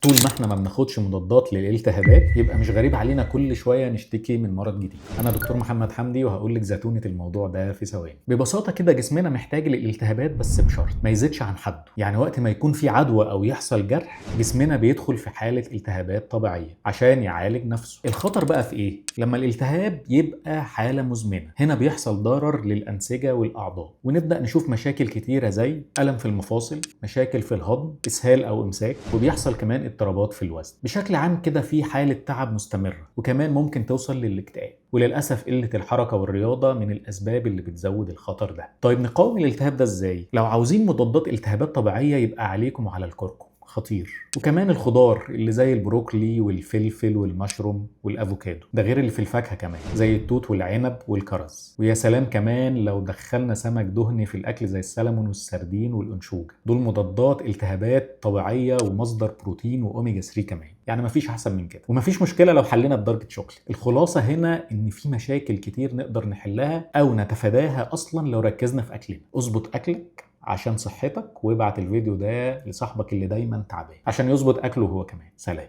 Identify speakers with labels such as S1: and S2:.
S1: طول ما احنا ما بناخدش مضادات للالتهابات يبقى مش غريب علينا كل شوية نشتكي من مرض جديد. انا دكتور محمد حمدي وهقول لك زتونه الموضوع ده في ثواني. ببساطة كده جسمنا محتاج للالتهابات بس بشرط ما يزيدش عن حده، يعني وقت ما يكون في عدوى او يحصل جرح جسمنا بيدخل في حاله التهابات طبيعية عشان يعالج نفسه. الخطر بقى في ايه؟ لما الالتهاب يبقى حاله مزمنة، هنا بيحصل ضرر للانسجه والاعضاء ونبدا نشوف مشاكل كتيرة زي الم في المفاصل، مشاكل في الهضم، اسهال او امساك، وبيحصل كمان اضطرابات في الوزن. بشكل عام كده في حالة تعب مستمرة، وكمان ممكن توصل للاكتئاب. وللأسف قلة الحركة والرياضة من الأسباب اللي بتزود الخطر ده. طيب نقاوم الالتهاب ده ازاي؟ لو عاوزين مضادات التهابات طبيعية يبقى عليكم على الكركم، خطير. وكمان الخضار اللي زي البروكلي والفلفل والمشروم والافوكادو، ده غير اللي في الفاكهة كمان زي التوت والعنب والكرز. ويا سلام كمان لو دخلنا سمك دهني في الاكل زي السلمون والسردين والانشوجه، دول مضادات التهابات طبيعية ومصدر بروتين واوميجا 3 كمان، يعني مفيش احسن من كده. ومفيش مشكلة لو حلينا ب dark chocolate. الخلاصة هنا ان في مشاكل كتير نقدر نحلها او نتفاداها اصلا لو ركزنا في اكلنا. اظبط اكلك عشان صحتك، وابعت الفيديو ده لصاحبك اللي دايما تعبان عشان يظبط اكله هو كمان. سلام.